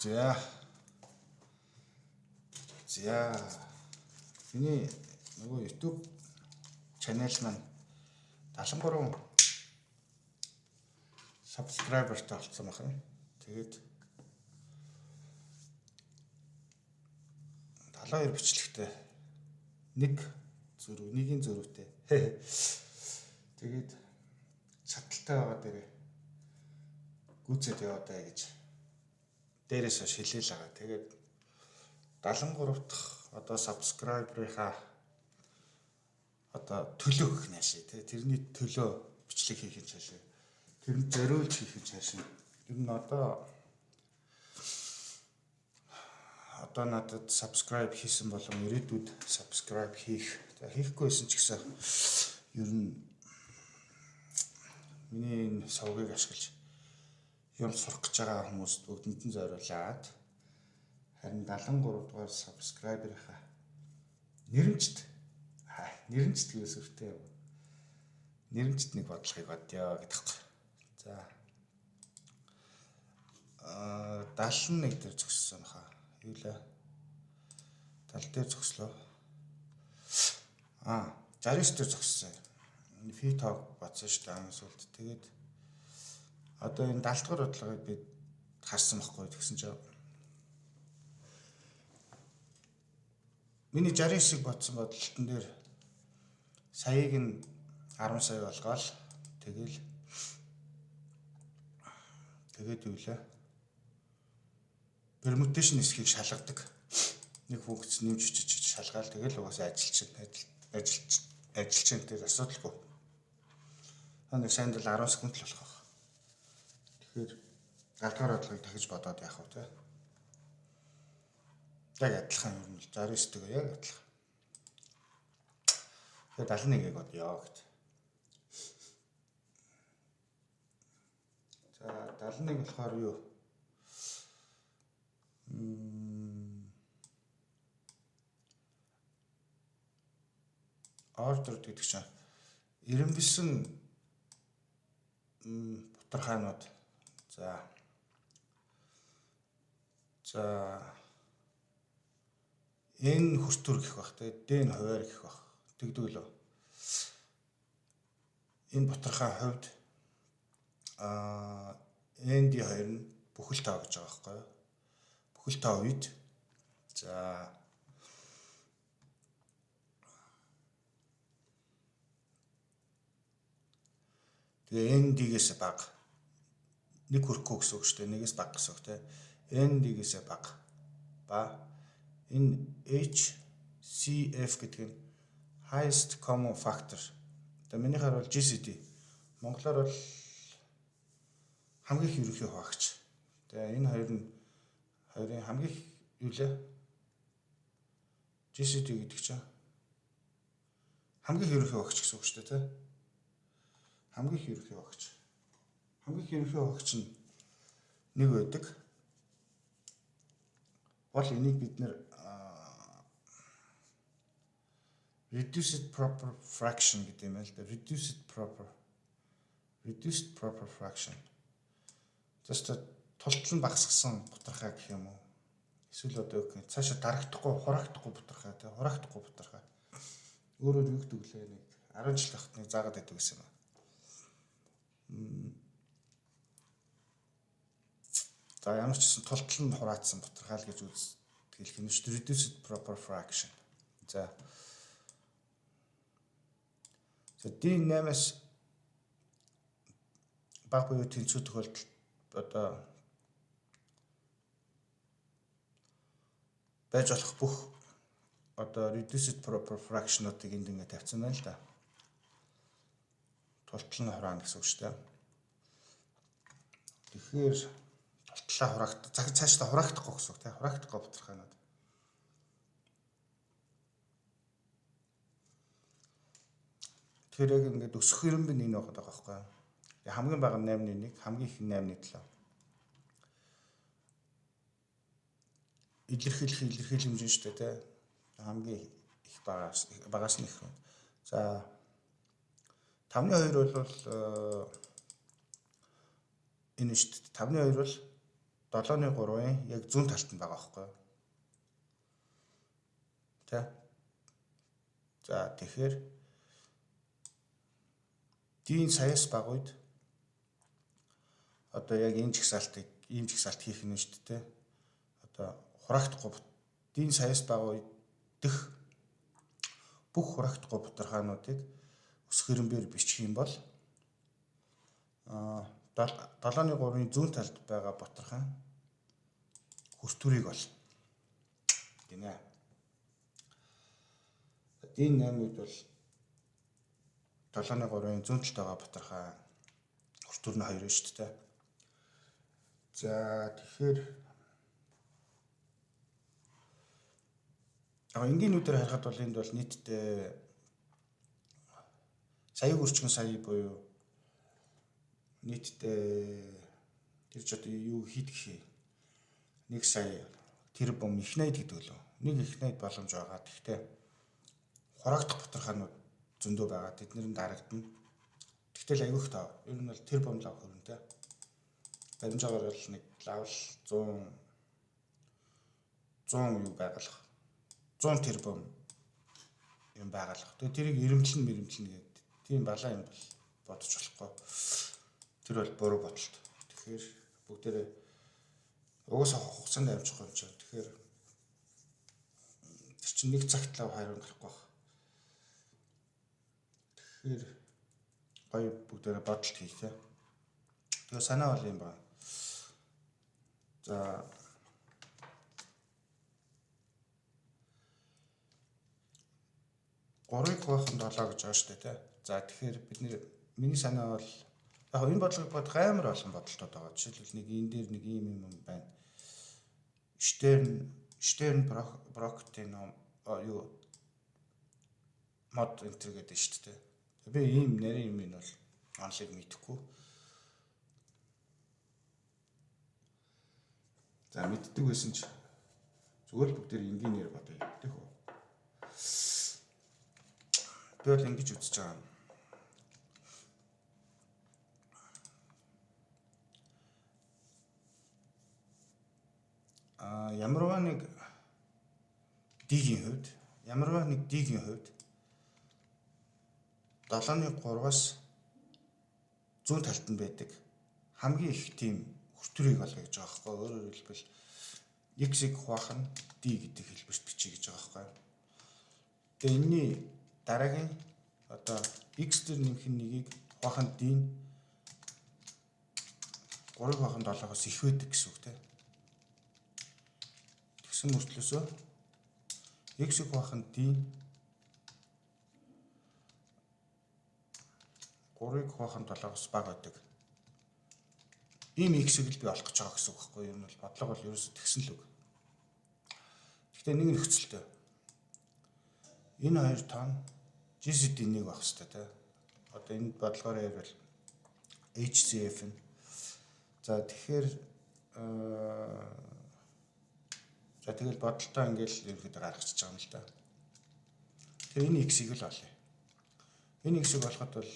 За. За. Миний нөгөө YouTube channel маань 73 subscriber-тай болсон байх юм. Тэгээд 72 бичлэгтэй нэг зөрүү, нэгийн зөрүүтэй. Тэгээд чадaltaй байгаа дээрээ гүцэд яваадаа гэж дээрээс хойш хэлээл байгаа. Тэгээд 73 дахь одоо subscriber-ийнхаа одоо төлөө гэх наашаа тий, тэрний төлөө бичлэг хийх юм цаашаа. Тэрэнд зориулж хийх юм цаашаа. Тэр нь одоо надад subscribe хийсэн болон ирээдүйд subscribe хийх. За, хийхгүй байсан ч гэсэн ер нь миний энэ сувгийг ашиглаж юм сурах гэж байгаа хүмүүст бүгдэнд нь зориулаад, харин 73 дугаар subscriber-ийнхаа нэрэмжт нэрэмжт гэвэл сүртэй юм. Нэрэмжт нэг бодлогыг бодъё гэдэг хэрэг. За. 71 дээр зогссон хаа. Юу лээ? 70 дээр зогслоо. 69 дээр зогссон. Фи тоог бодсон шүү дээ хамгийн сүүлд. Тэгээд одоо энэ 70 дугаар бодлогыг би харсан байхгүй. Тэгсэн чинь миний 69-ыг бодсон бодлолтон дээр саяыг нь 10 сая болгоол тэгэл тэгээд юу лээ? Permutation хэсгийг шалгадаг. Нэг функц нэмж өчөж шалгаал тэгэл угаасаа ажилчин ажилчин тэр асуудалгүй. Нэг сайн дэл 10 секунд л болох байх. Тэгэхээр 70 дугаар бодлогыг дахиж бодоод яах вэ те? Яг адилхан юм л 69-тэйгээ яг адилхан. Тэгэхээр 71-ийг бодъё гэж. За 71 болохоор юу? Order гэдэг чинь эренбэлсэн бутархаанууд. За. За N хүртүр гэх бах те, D нь хувиар гэх бах. Тэгдэг лөө. Энэ бутархаан хувьд ND2 нь бүхэл тоо гэж байгаа байхгүй юу? Бүхэл тоо үед за тэгээ ND-гээс бага нэг хүрэхгүй гэсэн үг шүү дээ. Нэгээс бага гэсэн үг те. ND-гээс бага ба энэ HCF гэдэг нь highest common factor. Одоо минийхээр бол GCD. Монголоор бол хамгийн их ерөнхий хуваагч. Тэгээ энэ хоёр нь хоёрын хамгийн их юу лээ? GCD гэдэг чинь хамгийн их ерөнхий хуваагч гэсэн үг шүү дээ, тэ? Хамгийн их ерөнхий хуваагч. Хамгийн их ерөнхий хуваагч нь нэг байдаг. Бол энийг бид нэр reduced proper fraction гэдэг юм байна л да. Reduced proper fraction. Заста тултал нь багасгасан бутархай гэх юм уу? Эсвэл одоо юу гэх юм, цаашаа дарагдахгүй, хураагдахгүй бутархай тий, хураагдахгүй бутархай. Өөрөөр юу гэдэг лээ, нэг 10 жил байхад нэг заагаад байдаг гэсэн юм аа. За, ямар ч гэсэн тултал нь хураагдсан бутархай л гэж үздэг юм шүү. Reduced proper fraction. За. За, D8-аас бага буюу тэнцүү тохиолдолд одоо байж болох бүх одоо reduced proper fraction-уудыг энд ингээд тавьсан байна л да. Тултал нь хураана гэсэн үг шүү дээ. Тэгэхээр тултлаа хураагт цаашдаа хураагдахгүй гэсэн үг тийм, хураагдахгүй бутархаанууд. Тэгэхээр яг ингээд өсөх хэрэмб нь энэ байгаа байхгүй юу? Хамгийн бага нь 8.1, хамгийн их нь 8.7. Илэрхийлэх илэрхийлэмж нь шүү дээ, тий. Хамгийн их багаас багаас нь их. За, 5-ны 2 бол энэ шүү дээ. 5-ны 2 бол 7-ны 3-ын яг зүүн талд нь байгаа байхгүй юу? Тэ? За, тэгэхээр D-ийн саяас бага үед одоо яг энэ жагсаалтыг, ийм жагсаалт хийх нь шүү дээ. Одоо хураагдахгүй D-ийн саяас бага үед дэх бүх хураагдахгүй бутархаануудыг өсгөрөнбөр бичих юм бол 7-ны 3-ын зүүн талд байгаа бутархаан хүртүүрийг олно гинэ. D-ийн 8 үед бол 7-ны 3-ын зүүн талд байгаа бутархаа хүртүүр нь 2 шүү дээ. За, тэгэхээр энгийн нүдээр харахад бол энд бол нийтдээ саяг өрчгөн сая буюу нийтдээ тэр ч одоо юу хийдэх юм. 1 сая тэр бом их 80 гэдэг лөө. Нэг их 80 боломж байгаа. Гэхдээ хураагдах бутархаанууд зөндөө байгаа. Тэд нар нь дарагдана. Тэгтэл аягүй их тоо. Ер нь бол тэр бом лав хөрөнтэй. Баримжаагаар бол нэг лавл 100 юу байгалах. 100 тэрбум юм байгалах. Тэгээ тэрийг эрэмтлэн мэрэмтлэн гэдэг тийм балаа юм бол бодож болохгүй. Тэр бол буруу бодолт. Тэгэхээр бүгдээрээ угаасаа хугацаанд амжихгүй юм чинь. Тэгэхээр тэр чинь нэг цагт лав хайрын гарахгүй байх. Тэгэхээр гоё бүгдээрээ бодолт хийх те. Тэгээ санаа бол юм байна. За, 3-ыг хуваах нь 7 гэж байгаа шүү дээ, тэ. За, тэгэхээр бид нэр миний санаа бол яг энэ бодлогыг бодох амар олон бодолтууд байгаа. Жишээлбэл, нэг энэ дээр нэг ийм юм байна. Штерн Броктын ном юу мод энтер гэдэг шүү дээ. Би ийм нарийн юм нь бол онлыг мэдэхгүй. За, мэддэг байсан ч зүгээр л бүгдээр энгийнээр бодъё. Тэгэх үү? Би бол ингэж үзэж байгаа юм. Ямарваа нэг D-ийн хувьд, ямарваа нэг D-ийн хувьд 7-ны 3-аас зүүн талд нь байдаг хамгийн их тийм хүртүүрийг олё гэж байгаа байхгүй. Өөрөөр хэлбэл, x-ийг хуваах нь d гэдэг хэлбэрт бичиж гэж байгаа байхгүй. Тэгээ энэний дараагийн одоо x дээр нэмэх нь нэгийг хуваах нь d нь 3-ыг хуваах нь 7-оос их байдаг гэсэн үг тийм. Тэгсэн мөртлөөсөө x-ийг хуваах нь d 3-ыг хуваах нь 7-оос бага байдаг. Ийм x-ийг л би олох гэж байгаа гэсэн үг байхгүй юу? Юм бол бодлого бол ерөөсө тэгсэн л үг. Гэхдээ нэг нөхцөлтэй. Энэ хоёр тон GCD 1 байх хэрэгтэй те. Одоо энэ бодлогоор ярил HCF нь. За, тэгэхээр за, тэгэл бодолтой ингээл ерөнхийдөө гаргачихж байгаа юм л да. Тэгэхээр энэ x-ийг л олъё. Энэ x-ийг олоход бол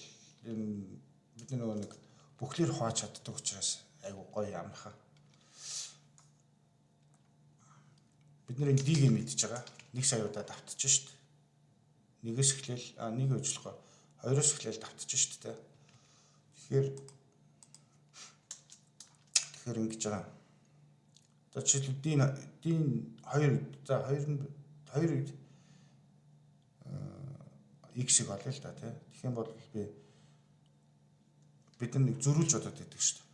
энэ бид нөгөө нэг бүхлээр хувааж чаддаг учраас айгу гоё амархан. Бид нэр энэ D-г мэдж байгаа. 1 сая удаа давтчих шít. Нэгээс эхлээл нэг ажиллахгүй. Хоёроос эхлээл давтчих шít те. Тэгэхээр ингэж байгаа. За, жишээлбэл D-ийн 2, за, 2 2 үед x-ийг олъё л да тий. Тэгэх юм бол бид нар нэг зөрүүлж бодоод байдаг шүү дээ.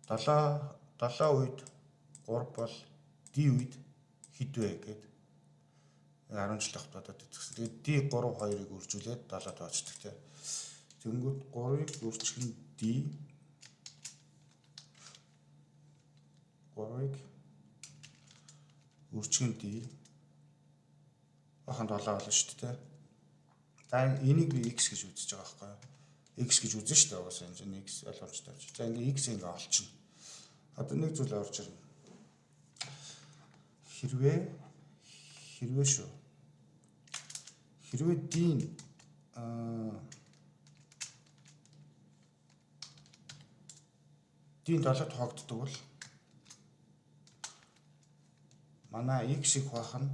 7 үед 3 бол D үед хэд вэ гэд 10 жил явах бодоод идэгсэн. Тэгээд D 3 2-ыг үржүүлээд 7 тоочдөг тий. Тэнгүүт 3-ыг үржих нь D 3-ыг үржих нь D бахан 7 болно шүү дээ. За, энийг би x гэж үзэж байгаа байхгүй юу? X гэж үзэн шүү дээ. Угаасаа энэ чинь x ойлгомжтой. За, ингээ x ингээ олчихно. Одоо нэг зүйл орж ирнэ. Хэрвээ шүү. Хэрвээ d аа D-ийн 7-д хуваагддаг бол манай x-ийг хуваах нь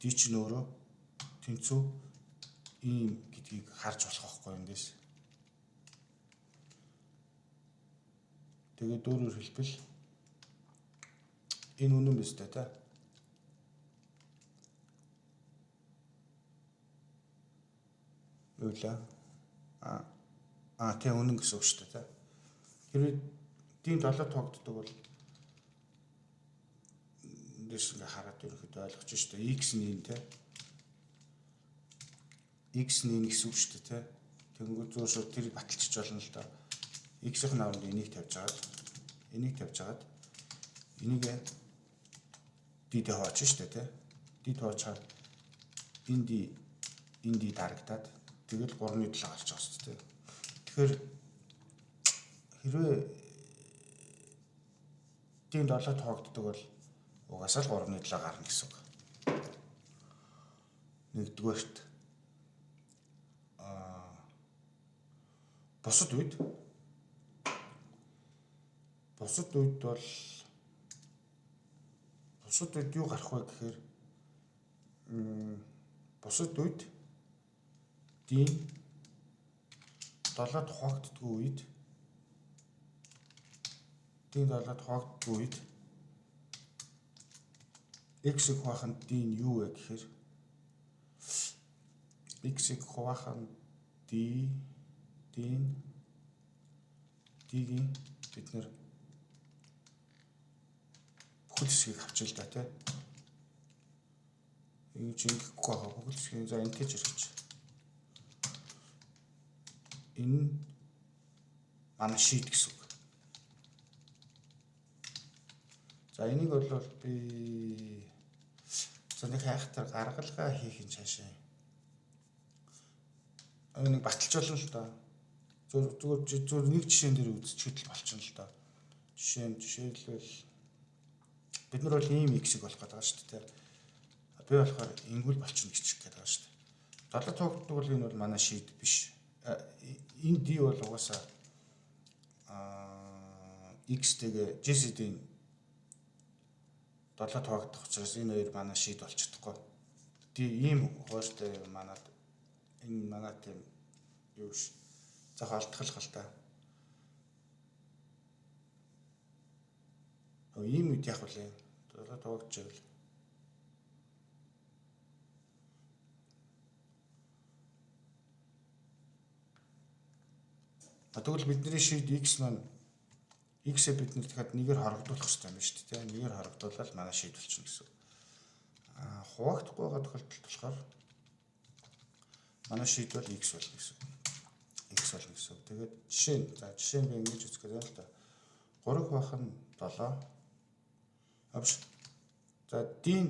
D чинь өөрөө тэнцүү ийм гэдгийг харж болох байхгүй эндээс. Тэгээд өөрөөр хэлбэл энэ үнэн биз дээ та. Юу лээ? Тийм үнэн гэсэн үг шүү дээ та. Хэрвээ тийм 7 тоогддог бол эндээс ингээ хараад ерөнхийдөө ойлгож шүү дээ. X нь энэ те. X нь энэ гэсэн үг шүү дээ те. Тэнгүүд зөөр шууд тэрийг баталчих болно л доо. X-ийн оронд энийг тавьж агаад энийг D-д хувааж шүү дээ те. D-д хуваачаад энэ D дарагдаад тэгэл 3.7 гарч байгаа шүү дээ. Тэгэхээр хэрвээ D-ийн 7 тоогддог бол угаасаа л 3.7 гарна гэсэн үг. Нэгдүгээрт бусад үед бол бусад үед юу гарах вэ гэхээр бусад үед D-ийн 7-д хуваагддаггүй үед D-ийн 7-д хуваагддаггүй үед X-ийг хуваах нь D нь юу вэ гэхээр X-ийг хуваах нь D-ийн D-ийн бид нэр бүхэл хэсгийг авчил да тий. Ингэж ингэхгүй байгаа бүхэл хэсгийг за энтэй ч хэрэгч. Энэ манай шийд гэсэн үг. За энийг бол би за нэг хайхтар гаргалгаа хийх нь цаашаа. Нэг баталж болно л доо. Зүгээр нэг жишээн дээр үзчихэд л болчихно л доо. Жишээлбэл бид нар бол ийм x-ийг болох гэдэг байгаа шүү дээ. Би болохоор ингүүл болчихно гэж гэдэг байгаа шүү дээ. 7 тоогддог бол энэ бол манай шийд биш. Энэ D бол угаасаа x-тэйгээ GCD-ийн 7 тоогдох учраас энэ хоёр манай шийд болж чадахгүй. D ийм хууртай манад энэ манай тийм юу ш. Зах алдах л та. Ийм үед яах вэ? 7 тоогдчихвол тэгвэл бидний шийд x маань x-ээ бид нэр дахиад нэгээр хорогдуулах хэрэгтэй юм шүү дээ. Нэгээр хорогдуулаад манай шийд болчихно гэсэн. Хуваагдахгүй байгаа тохиолдолд болохоор манай шийд бол x болно гэсэн. X болно гэсэн. Тэгээд жишээ нь жишээ нь би ингэж үзэх гэдэг л да. 3 хуваах нь 7. Авш. За D-ийн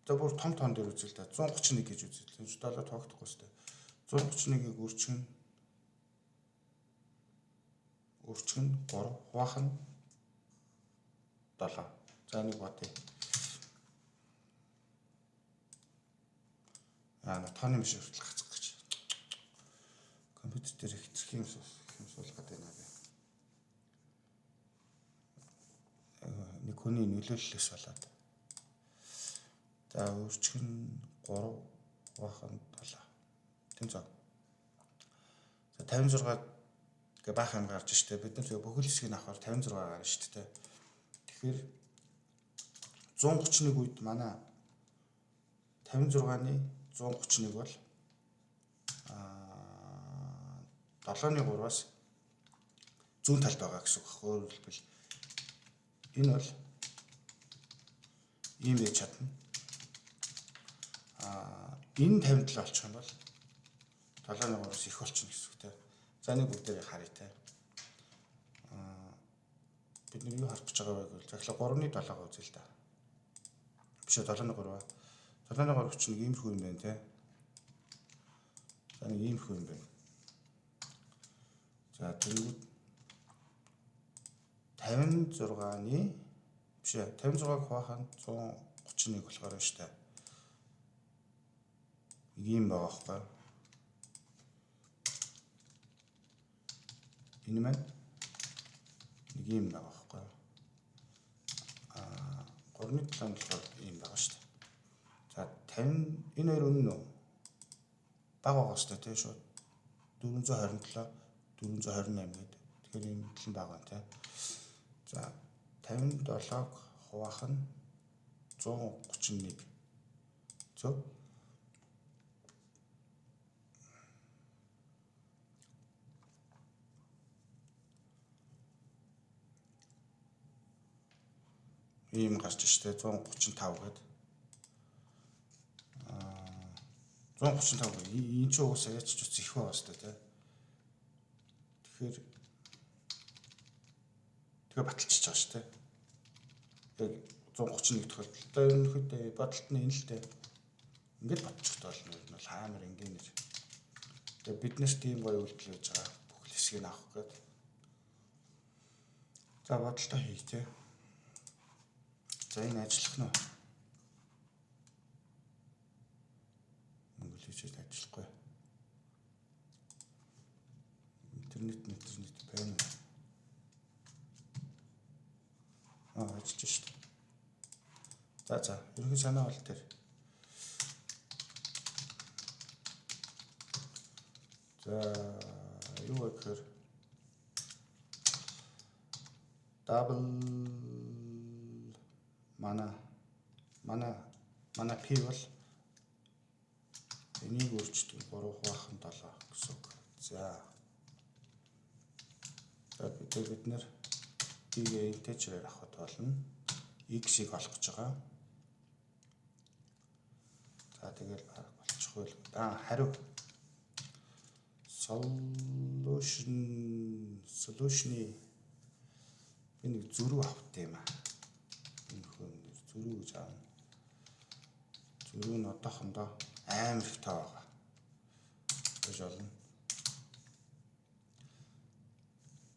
за бүр том тоон дээр үзэл та 131 гэж үзэл. 7 тоогдохгүй шүү дээ. 131-ийг өрчгөн 3 хуваах нь 7. За нэг бодъё. Тооны маш хүртэл гацах гэж. Компьютер дээр хэцүү юм суулгаад байна би. Нэг хүний нөлөөллөөс болоод. За өрчгөн 3 хуваах нь 7. Тэнцээ. За 56 гэ баах юм гарч штэ. Бид нар тэгээ бүхэл хэсгийг авахар 56 гарна штэ. Тэгэхээр 131 үед манай 56-ны 131 бол 7-3-аас зүүн талд байгаа гэсэн үг. Өөрөөр хэлбэл энэ бол ийм байж чадна. Энэ 57 болчих юм бол 7-3-аас их болчихно гэсэн үг те. За нэг бүгдээрээ харъя те. Бид нэг юу харах гэж байгаа вэ гэвэл захлаа 3.7-г үзье л да. Биш ээ 7.3. 7.3 чинь нэг иймэрхүү юм байна те. За нэг иймэрхүү юм байна. За тэгвэл 56-ны биш ээ 56-г хуваах нь 131 болохоор байна шүү дээ. Нэг ийм байгаа байхгүй юу? Энэ маань ийм байгаа байхгүй юу? Аа 3-ны 7 нь болохоор ийм байгаа шүү дээ. За 50 энэ хоёр үнэн үү? Бага байгаа шүү дээ, тийм шууд 427 428 гэдэг. Тэгэхээр энэ тал нь бага байна, тийм. За 57-г хуваах нь 131. Зөв. Ийм гарч штэ 135 гээд. Аа 135 энэ ч угаасаа яаж ч утас их байгаа штэ, тий. Тэгэхээр тэгээ баталчихж байгаа штэ. Яг 131 тохиолдолд ерөнхийдөө бодолт нь энэ л дээ. Ингээд ботчих тол нь бол амар энгийнээр. Тэгээ бид нарт ийм гоё үйлдэл байж байгаа. Бүх л хэсгийг авах гээд. За бодолтой хий те. За энэ ажиллах нь уу? Монгол хийж ажиллахгүй. Интернет байна уу? Аа ажиллаж шүү дээ. За ерөнхий санаа бол тэр. За юу вэ гэхээр double манай p бол энийг өөрчдөг 3 хуваах нь 7 гэсэн үг. За бид нэр d-гээ integer-ээр авахд болно. X-ийг олох гэж байгаа. За тэгэл бараг болчих байл. Аа хариу solution-ы би нэг зөрүү авт юм аа. Энэ хөө нэр зөрүү гэж аавна. Зөрүү нь одоохондоо амар их тоо байгаа. Гэж олно.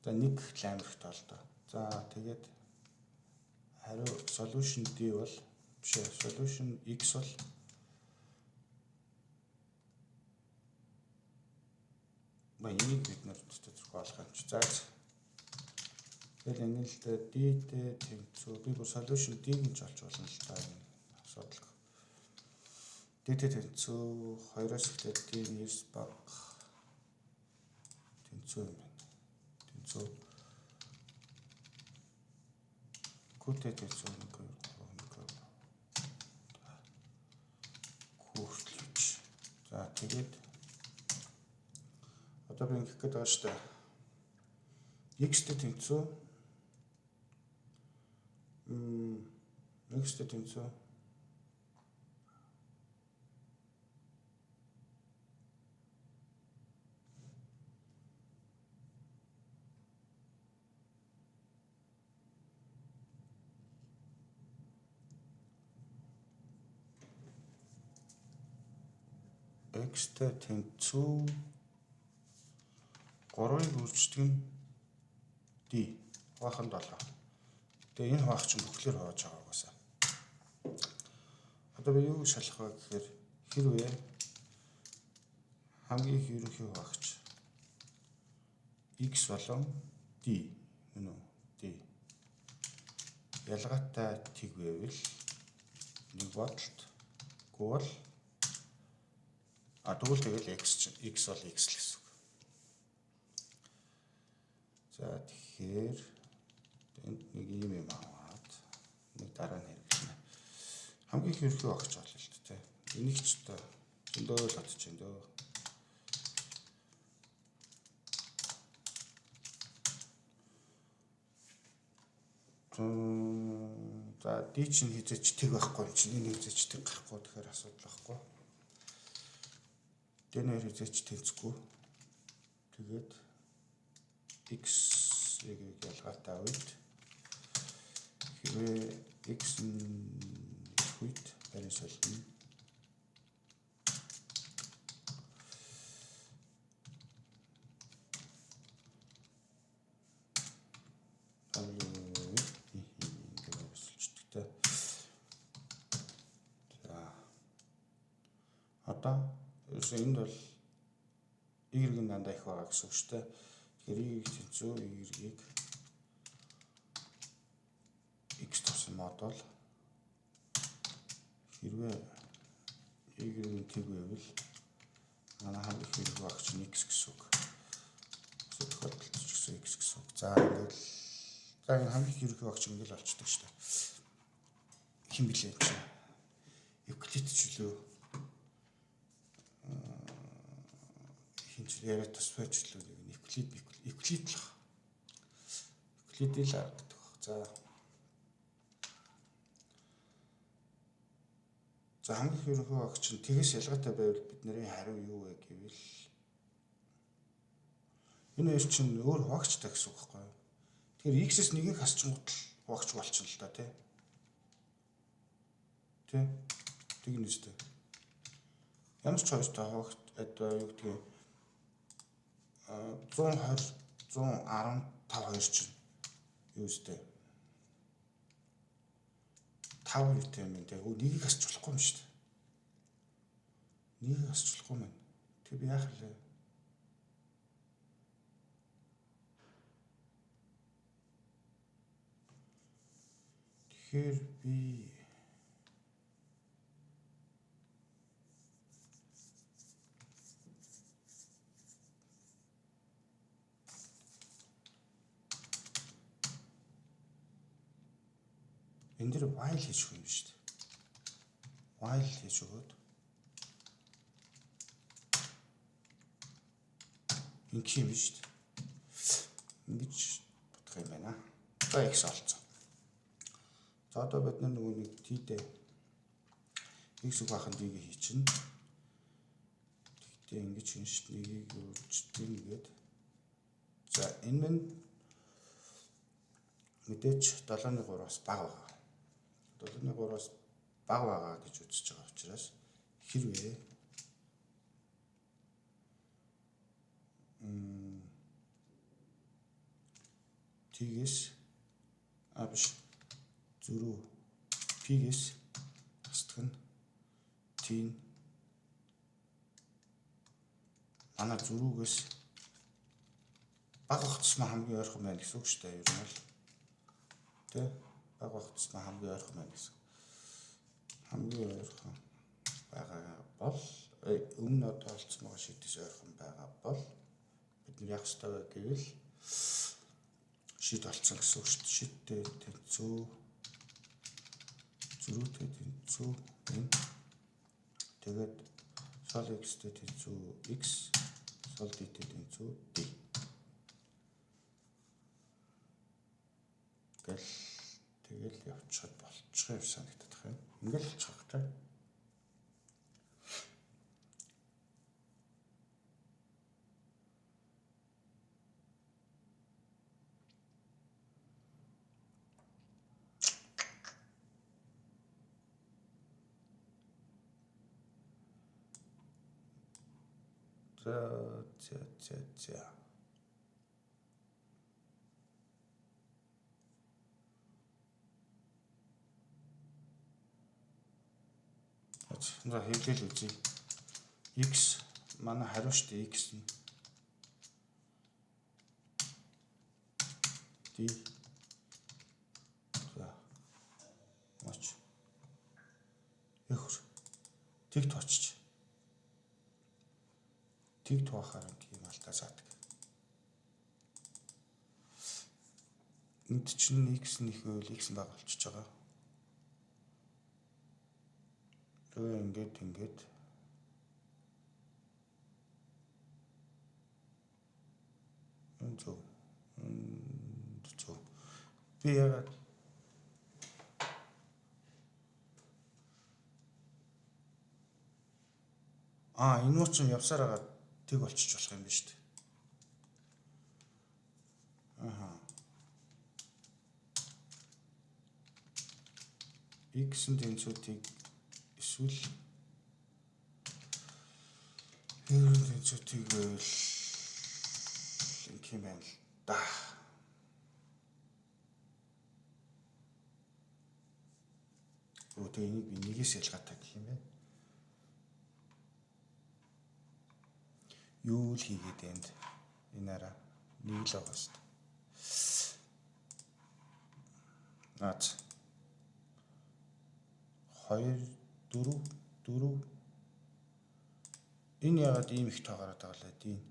За нэг л амар их тоо л доо. За тэгээд хариу solution D бол биш ээ, solution X бол ба энийг бид нэр зөвхөн олох юм чи. За тэгэл ингэ л дээ D-тэй тэнцүү. Би бүр solution D-г нь ч олж болно л да, энэ асуудалгүй. D-тэй тэнцүү 2-оос эхлээд D 9 бага тэнцүү юм байна. Тэнцүү. Q-тэй тэнцүү 1 2 3 1 2 Q хүртэл гэж. За тэгээд одоо би ингэх гээд байгаа шүү дээ. X-тэй тэнцүү. X-тэй тэнцүү. X-тэй тэнцүү 3-ыг үрждэг нь D хуваах нь 7. Тэгээ энэ хуваах чинь бүхлээр хувааж байгаа угаасаа. Одоо би юу шалах вэ гэхээр хэрвээ хамгийн их ерөнхий хуваагч X болон D мөн үү? D ялгаатай тэг байвал нэг бодолт гүйл а тэгвэл тэгэл X чинь X бол X л гэсэн үг. За тэгэхээр энд нэг ийм юм аваад нэг дараа нь хэрэглэнэ. Хамгийн их ерөнхий багч бол л дээ. Энийг ч одоо зөндөө л бодож байна дөө. За D чинь хизээч тэг байхгүй юм чинь энэ хизээч тэг гарахгүй, тэгэхээр асуудал байхгүй. D нэр хизээч тэнцэхгүй. Тэгээд X-ийг ялгаатай үед хэрвээ X нь их үед барин солино. За одоо ерөөсөө энд бол Y нь дандаа их байгаа гэсэн үг шүү дээ. Тэгэхээр Y тэнцүү Y-ийг модуль хэрвээ y-ийн тэг байвал манай хамгийн их ерөнхий багч нь x гэсэн үг. Эсвэл тохиолдолд ч гэсэн x гэсэн үг. За ингээл за энэ хамгийн их ерөнхий багч ингээл олчдөг шүү дээ. Хэн блэ чи? Евклид ч үлээ. Хин ч яриа тусвай ч үлээ нэг Евклид Евклид л. Евклидийг л арга гэдэг баг. За За хамгийн их ерөнхий багч нь тэгээс ялгаатай байвал бидний хариу юу вэ гэвэл энэ хоёр чинь өөр хуваагчтай гэсэн үг байхгүй юу? Тэгэхээр x-с нэгийг хасчингууд л хуваагч болчихно л да тий. Тий. Тэгнэ үстэй. Ямар ч хоёртой хуваагч одоо юу гэдгийг 120 115 хоёр чинь юу үстэй 5 юутай юм бэ? Өө нэгийг хасч болохгүй юм шүү дээ. Нэгийг хасч болохгүй юм. Тэгээ би яах вэ? Тэгэхээр би энэ дэр while хийж өгөх юм шүү дээ. While хийж өгөөд ингэх юм шүү дээ. Ингэж бодох юм байна. Одоо x олцсон. За одоо бид нар нөгөө нэг t-дээ x үгийнх нь d-г хийчихнэ. Тэгтээ ингэж хийн шүү дээ. Нэгийг өөрчилдөг нэгээд. За энэ мань мэдээч 7.3-аас бага байгаа. 7.3-аас бага байгаа гэж үзэж байгаа учраас хэрвээ T-гээс а биш зөрүү P-гээс хасдаг нь T нь манай зөрүүгээс бага байх тусмаа хамгийн ойрхон байна гэсэн үг шүү дээ. Ер нь бол тэ бага байх тусмаа хамгийн ойрхон байна гэсэн. Хамгийн ойрхон байгаа бол өмнө одоо олцсон байгаа шийдээс ойрхон байгаа бол бид нар яах ёстой вэ гэвэл шийд олцсон гэсэн үг шүү дээ. Шийдтэй тэнцүү зөрүүтэй тэнцүү энэ тэгээд сол x-тэй тэнцүү x сол d-тэй тэнцүү d гэл тэгэл явчихад болчих юм санагдах юм. Ингээл болчих واخ та. За за за за. За хэвлэл үзье. X манай хариу шүү дээ. X нь D за моч өхөр тэг туочч. Тэг туахаар юм алдаа заадаг. Энд чинь x нь их байвал x нь бага болчихж байгаа. Тэгээ ингээд ингээд зөв. Зөв. Би яагаад энэ муу чинь явсаар байгаа тэг болчих болох юм байна шүү дээ. Аха. X-н тэнцүү тэг эсвэл y-н тэнцүү тэг байвал ингэх юм байна л да. Өө тэгээ энийг би нэгээс ялгаатай гэх юм байна. Юу л хийгээд энд энэ араа нэг л байгаа шүү дээ. Наац. 2 4 4. Энэ ягаад ийм их тоо гараад байгаа лээ? Энэ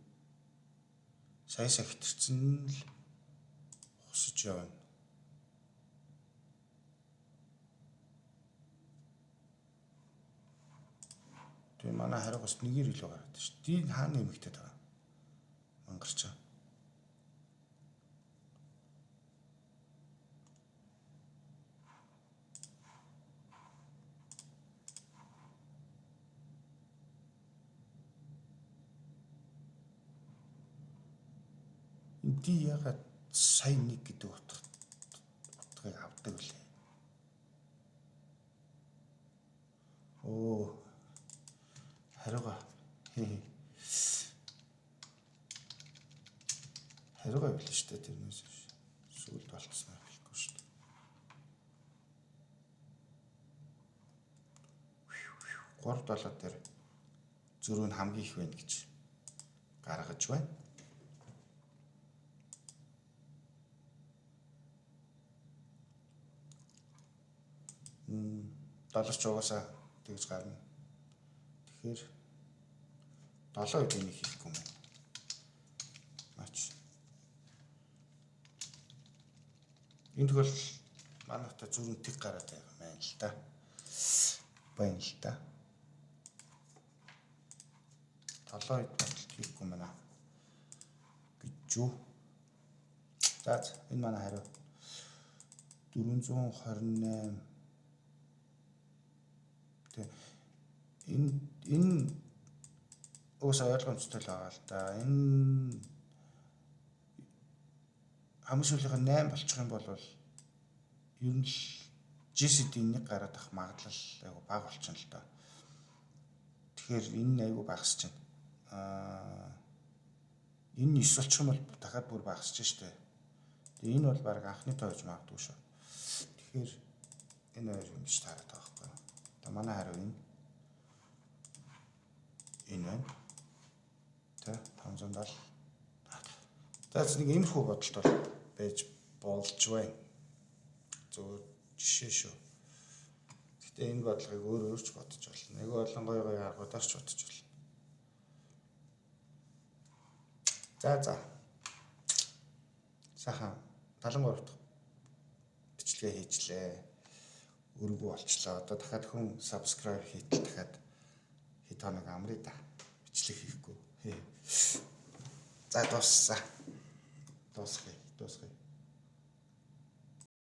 сая сахитэрсэн л хусаж явна. Тэгээ манай хариу бас нэгээр илүү гараад шүү дээ. Энэ хаана нэмэгдээд байгаа? Мангарчаа. D ягаад сая нэг гэдэг утгыг авдаг вүлээ? Оо, хариугаа. Хариугаа билээ шүү дээ, тэрнээс сүүлд болцсноо хэлэхгүй шүү дээ. 3 7 дээр зөрүү нь хамгийн их байна гэж гаргаж байна. Долларч угаасаа тэгж гарна. Тэгэхээр 7 үед энийг хийхгүй юм байна. Мач. Энэ тохиолдолд манайхтай зөрүүн тэг гараад байгаа юм байна л да. Байна л да. 7 үед баталт хийхгүй юм байна гэж юу. За, энэ манай хариу 428. Тэ энэ уусаа ойлгомжтой л байгаа л да. Энэ хамгийн сүүлийнх нь 8 болчих юм бол ер нь л GCD нэг гараад ах магадлал айгу бага болчихно л доо. Тэгэхээр энэ айгу багасч байна. Энэ 9 болчих юм бол дахиад бүр багасч штэ. Тэгээ энэ бол баг анхны тоо гэж магадгүй шүү. Тэгэхээр энэ хоёр ингэж таарад байгаа байхгүй юу? Одоо манай хариу энэ байна. Тэ 570. За, нэг иймэрхүү бодолт бол байж болж байна. Зөв жишээ шүү. Гэтэ энэ бодлогыг өөр өөрч бодож болно. Айгүй олон гоё гоё аргуудаар ч бодож болно. За. Сайхан 73 дахь бичлэгээ хийжлээ. Өргүү болчлоо. Одоо дахиад хүн subscribe хийтэл дахиад хэд хоног амрыг да. Бичлэг хийхгүй. За, дууссан. Дуусгая. Дуусгая.